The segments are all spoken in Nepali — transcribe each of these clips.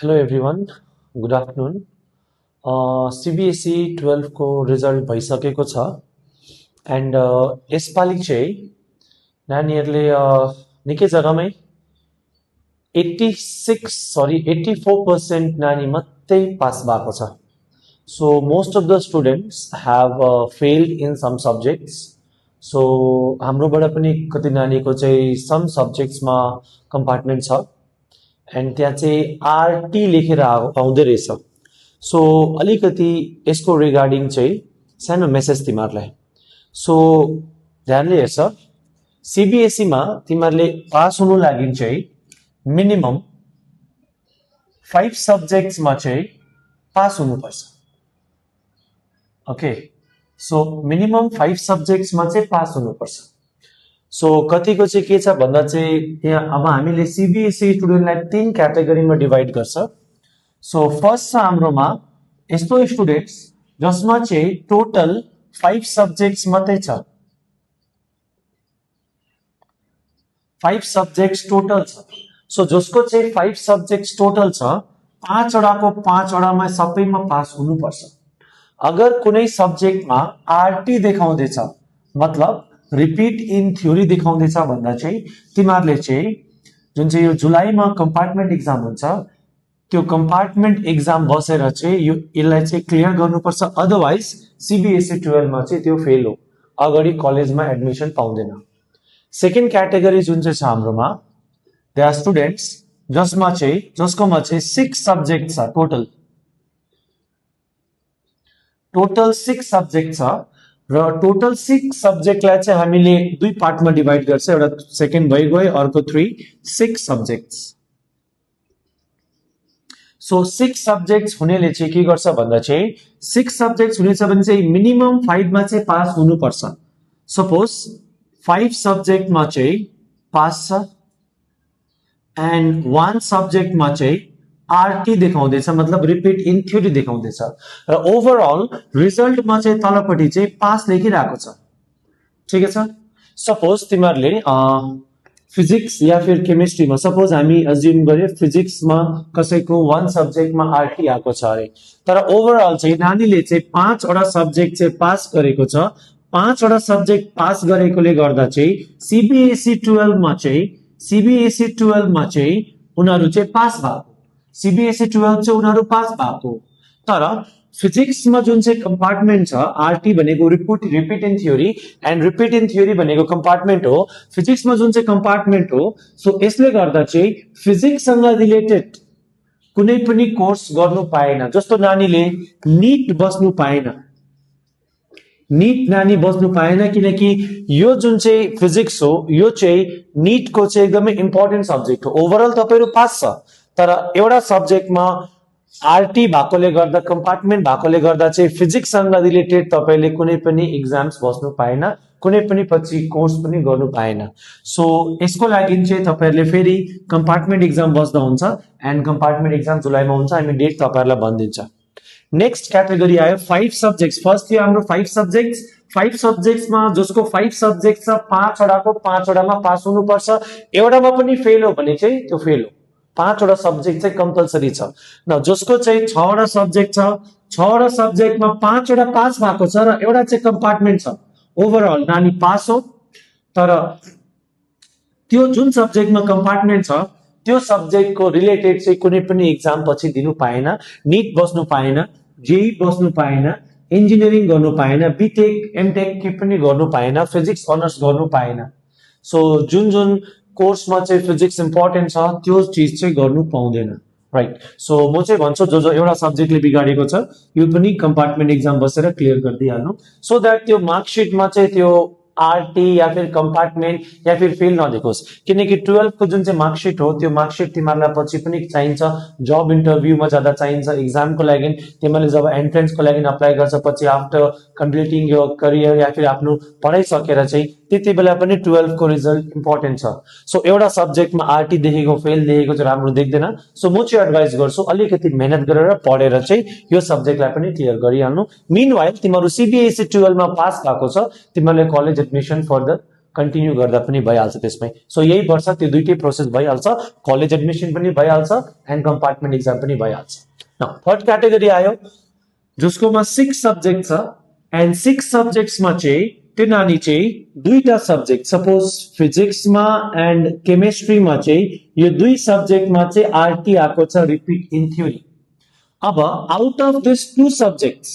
Hello everyone, good afternoon. CBSE 12 को रिजल्ट भइसकेको छ एन्ड यसपालि चाहिँ नानीहरूले निकै जग्गामै 84% नानी मात्रै पास भएको छ. So most of the students have failed in some subjects. So हाम्रोबाट पनि कति नानीको चाहिँ some subjects मा compartment छ एन्ड त्यहाँ चाहिँ आरटी लेखेर आउँदै रहेछ. सो अलिकति यसको रिगार्डिङ चाहिँ सानो मेसेज तिमीहरूलाई. सो ध्यानले हेर्छ, सीबीएसई मा तिमीहरूले पास हुनु लागि चाहिँ मिनिमम 5 सब्जेक्ट्स मा चाहिँ पास हुनुपर्छ. ओके, सो मिनिमम 5 सब्जेक्ट्स मा चाहिँ पास हुनुपर्छ. सो कतिको चाहिँ के छ भन्दा चाहिँ यहाँ अब हामीले सीबीएसई स्टुडेन्टलाई 3 क्याटेगोरीमा डिभाइड गर्छ. सो फर्स्ट छ हाम्रोमा यस्तो स्टुडेन्ट्स जसमा चाहिँ टोटल 5 सब्जेक्ट्स मात्रै छ. 5 सब्जेक्ट्स टोटल छ. सो जसको चाहिँ 5 सब्जेक्ट्स टोटल छ, 5 वटाको 5 वटामा सबैमा पास हुनुपर्छ. अगर कुनै सब्जेक्टमा आरटी देखाउँदैछ, मतलब रिपीट इन थ्योरी देखाउँदैछ भन्दा चाहिँ तिमीहरूले चाहिँ जुन चाहिँ यो जुलाईमा कम्पार्टमेन्ट एक्जाम हुन्छ, त्यो कम्पार्टमेन्ट एक्जाम बसेर चाहिँ यसलाई चाहिँ क्लियर गर्नुपर्छ. अदरवाइज सीबीएसई 12 मा चाहिँ त्यो फेल हो, अगाडि कलेजमा एडमिसन पाउँदैन. सेकेन्ड क्याटेगोरी जुन चाहिँ छ हाम्रोमा, दे आर स्टुडेन्ट्स जसकोमा चाहिँ 6 सब्जेक्ट छ. टोटल 6 सब्जेक्ट छ र टोटल 6 सब्जेक्टलाई चाहिँ हामीले दुई पार्टमा डिभाइड गर्छ. एउटा सेकेन्ड भइगयो, अर्को 6 सब्जेक्ट्स. सो 6 सब्जेक्ट्स हुनेले चाहिँ के गर्छ भन्दा चाहिँ 6 सब्जेक्ट्स हुनेछ भने चाहिँ मिनिमम 5 मा चाहिँ पास हुनुपर्छ. सपोज 5 सब्जेक्टमा चाहिँ पास छ एन्ड 1 सब्जेक्टमा चाहिँ आरटी देखाउँदैछ, मतलब रिपीट इन थ्योरी देखाउँदैछ र ओभरअल रिजल्टमा चाहिँ तलपट्टि चाहिँ पास लेखिरहेको छ. ठिकै छ. सपोज तिमीहरूले फिजिक्स या फिर केमिस्ट्रीमा, सपोज हामी अज्युम गरे फिजिक्समा कसैको 1 सब्जेक्टमा आरटी आएको छ अरे, तर ओभरअल चाहिँ नानीले चाहिँ 5 वटा सब्जेक्ट चाहिँ पास गरेको छ. 5 वटा सब्जेक्ट पास गरेकोले गर्दा चाहिँ सीबीएसई 12 मा चाहिँ उनीहरू चाहिँ पास भएको. सीबीएसई 12 चाहिँ उनीहरू पास भएको. तर फिजिक्समा जुन चाहिँ कम्पार्टमेन्ट छ, आरटी भनेको repeat in theory and repeat in theory भनेको कम्पार्टमेन्ट हो. फिजिक्समा जुन चाहिँ कम्पार्टमेन्ट हो, सो यसले गर्दा चाहिँ फिजिक्ससँग रिलेटेड कुनै पनि कोर्स गर्नु पाएन. जस्तो नानीले नीट बस्नु पाएन, किनकि यो जुन चाहिँ फिजिक्स हो यो चाहिँ नीटको चाहिँ एकदमै इम्पोर्टेन्ट सब्जेक्ट हो. ओभरअल तपाईहरु पास छ, तर एउटा सब्जेक्टमा आरटी भएकोले गर्दा, कम्पार्टमेन्ट भएकोले गर्दा चाहिँ फिजिक्ससँग रिलेटेड तपाईले कुनै पनि एक्जाम्स बस्नु पाएन, कुनै पनि पछि कोर्स पनि गर्नु पाएन. सो यसको लागि चाहिँ तपाईहरुले फेरि कम्पार्टमेन्ट एक्जाम बस्दा हुन्छ एन्ड कम्पार्टमेन्ट एक्जाम जुलाईमा हुन्छ. हामी डेट तपाईहरुलाई भनिदिन्छ. नेक्स्ट क्याटेगोरी आयो 5 सब्जेक्ट्स. फर्स्ट थियो हाम्रो 5 सब्जेक्ट्स. 5 सब्जेक्ट्समा जसको 5 सब्जेक्ट छ, 5 वटाको 5 वटामा पास हुनुपर्छ. एउटामा पनि फेल हो भने चाहिँ त्यो फेल हो. 5 वटा सब्जेक्ट चाहिँ कम्पल्सरी छ. न जसको चाहिँ 6 वटा सब्जेक्ट छ, 6 वटा सब्जेक्टमा 5 वटा पास भएको छ र एउटा चाहिँ कम्पार्टमेन्ट छ, ओभरअल नानी पास हो. तर त्यो जुन सब्जेक्टमा कम्पार्टमेन्ट छ त्यो सब्जेक्टको रिलेटेड चाहिँ कुनै पनि एक्जाम पछि दिनु पाएन, नीट बस्नु पाएन, जेई बस्नु पाएन, इन्जिनियरिङ गर्नु पाएन, बीटेक एमटेक के पनि गर्नु पाएन, फिजिक्स अनर्स गर्नु पाएन. सो जुन कोर्समा चाहिँ फिजिक्स इम्पोर्टेन्ट छ त्यो चीज चाहिँ गर्नु पाउँदैन. राइट. सो म चाहिँ भन्छु जो एउटा सब्जेक्टले बिगाडेको छ यो पनि कम्पार्टमेन्ट एक्जाम बसेर क्लियर गरिदिइहाल्नु, सो द्याट त्यो मार्कसिटमा चाहिँ त्यो आरटी या फिर कम्पार्टमेन्ट या फिर फेल नदेखोस्. किनकि 12 को जुन चाहिँ मार्कसिट हो त्यो मार्कसिट तिमीहरूलाई पछि पनि चाहिन्छ, जब इन्टरभ्यूमा जाँदा चाहिन्छ, एक्जामको लागि तिमीले जब एन्ट्रेन्सको लागि अप्लाई गर्छ पछि आफ्टर कम्प्लिटिङ यो करियर या फिर आफ्नो पढाइ सकेर चाहिँ त्यति बेला पनि 12 को रिजल्ट इम्पोर्टेन्ट छ. सो एउटा सब्जेक्टमा आरटी देखेको फेल देखेको चाहिँ राम्रो देख्दैन. सो म चाहिँ एडभाइस गर्छु अलिकति मेहनत गरेर पढेर चाहिँ यो सब्जेक्टलाई पनि क्लियर गरिहाल्नु. मिनवाइल तिमीहरू सीबीएसई 12 मा पास भएको छ, तिमीहरूले कलेज एडमिसन फर्दर कन्टिन्यू गर्दा पनि भइहाल्छ त्यसमै। सो यही वर्ष त्यो दुईटै प्रोसेस भइहाल्छ, कलेज एडमिसन पनि भइहाल्छ एन्ड कम्पार्टमेन्ट एक्जाम पनि भइहाल्छ। नाउ थर्ड क्याटेगोरी आयो जसकोमा 6 सब्जेक्ट छ एन्ड 6 सब्जेक्ट्समा चाहिँ त्यो नानी चाहिँ दुईटा सब्जेक्ट, सपोज फिजिक्समा एन्ड केमिस्ट्रीमा चाहिँ यो दुई सब्जेक्टमा चाहिँ आरटी आएको छ, रिपिट इन थ्योरी। अब आउट अफ दिस 2 सब्जेक्ट्स,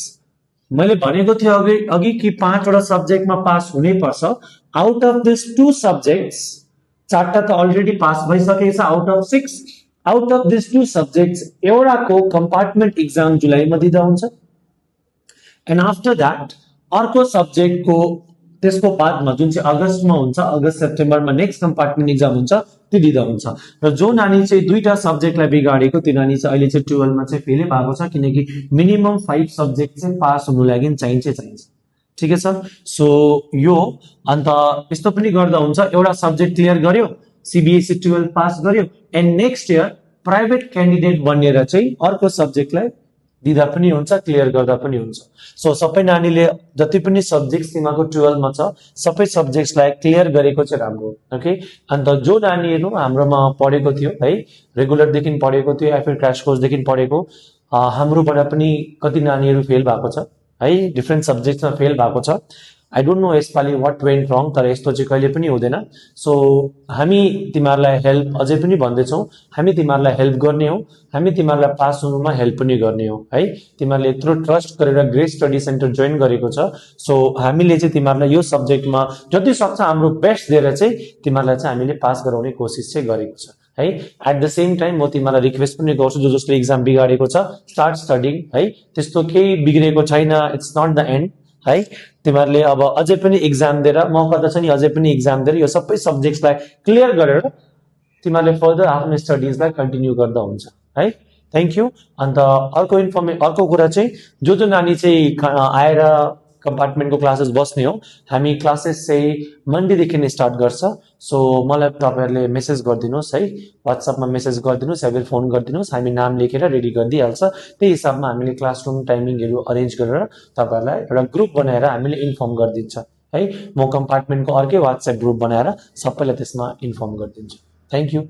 मैले भनेको थिएँ अघि कि 5 वटा सब्जेक्टमा पास हुनै पर्छ। आउट अफ दिस 2 सब्जेक्ट्स 4टा त अलरेडी पास भइसकेको छ out of 6। Out of this 2 subjects एउटाको कम्पार्टमेन्ट एक्जाम जुलाईमा दिँदा हुन्छ एन्ड आफ्टर दैट अर्को सब्जेक्टको त्यसको बादमा जुन चाहिँ अगस्तमा हुन्छ, अगस्त सेप्टेम्बरमा नेक्स्ट कम्पार्टमेन्ट एक्जाम हुन्छ, त्यो दिँदा हुन्छ। र जो नानी चाहिँ दुईटा सब्जेक्टलाई बिगाडेको त्यो नानी चाहिँ अहिले चाहिँ 12 मा चाहिँ फेलै भएको छ, किनकि मिनिमम 5 सब्जेक्ट चाहिँ पास हुनु लागि चाहिन्छ। ठिकै छ। सो यो अन्त यस्तो पनि गर्दा हुन्छ, एउटा सब्जेक्ट क्लियर गर्यो, सीबीएसई 12 पास गर्यो and next year private candidate बनेर चाहिँ अर्को सब्जेक्टलाई दिँदा पनि हुन्छ, क्लियर गर्दा पनि हुन्छ। सो सबै नानीले जति पनि सब्जेक्ट्स तिमीको 12 मा छ सबै सब्जेक्ट्सलाई क्लियर गरेको चाहिँ राम्रो। ओके, अन्त जो नानीहरू हाम्रोमा पढेको थियो है, रेगुलर देखि पढेको थियो या फिर क्रैश कोर्स देखि पढेको, हाम्रोबाट पनि कति नानीहरू फेल भएको छ है, डिफ्रेन्ट सब्जेक्ट्समा फेल भएको छ। आई डोन्ट नो यसपालि व्हाट वेन्ट रङ, तर यस्तो चाहिँ कहिले पनि हुँदैन। सो हामी तिमीहरूलाई हेल्प अझै पनि भन्दैछौँ, हामी तिमीहरूलाई हेल्प गर्ने हो, हामी तिमीहरूलाई पास हुनुमा हेल्प पनि गर्ने हो है। तिमीहरूले यत्रो ट्रस्ट गरेर ग्रेस स्टडी सेन्टर जोइन गरेको छ, सो हामीले चाहिँ तिमीहरूलाई यो सब्जेक्टमा जति सक्छ हाम्रो बेस्ट दिएर चाहिँ तिमीहरूलाई चाहिँ हामीले पास गराउने कोसिस चाहिँ गरेको छ है। एट द सेम टाइम म तिमीलाई रिक्वेस्ट पनि गर्छु, जो जसले एक्जाम बिगाडेको छ स्टार्ट स्टडिङ है, त्यस्तो केही बिग्रेको छैन, इट्स नट द एन्ड है। तिमीहरूले अब अझै पनि एक्जाम दिएर, मौका त छ नि, अझै पनि एक्जाम दिएर यो सबै सब्जेक्ट्सलाई क्लियर गरेर तिमीहरूले फर्दर आफ्नो स्टडिजलाई कन्टिन्यू गर्दा हुन्छ है। Thank you. अन्त अर्को कुरा चाहिँ जो नानी चाहिँ आएर कम्पार्टमेन्टको क्लासेस बस्ने हो, हामी क्लासेस चाहिँ मन्डेदेखि स्टार्ट गर्छ। सो मलाई तपाईँहरूले मेसेज गरिदिनुहोस् है, वाट्सएपमा मेसेज गरिदिनुहोस् या फिर फोन गरिदिनुहोस्, हामी नाम लेखेर रेडी गरिदिइहाल्छ। त्यही हिसाबमा हामीले क्लासरुम टाइमिङहरू अरेन्ज गरेर तपाईँहरूलाई एउटा ग्रुप बनाएर हामीले इन्फर्म गरिदिन्छ है। म कम्पार्टमेन्टको अर्कै वाट्सएप ग्रुप बनाएर सबैलाई त्यसमा इन्फर्म गरिदिन्छु। Thank you.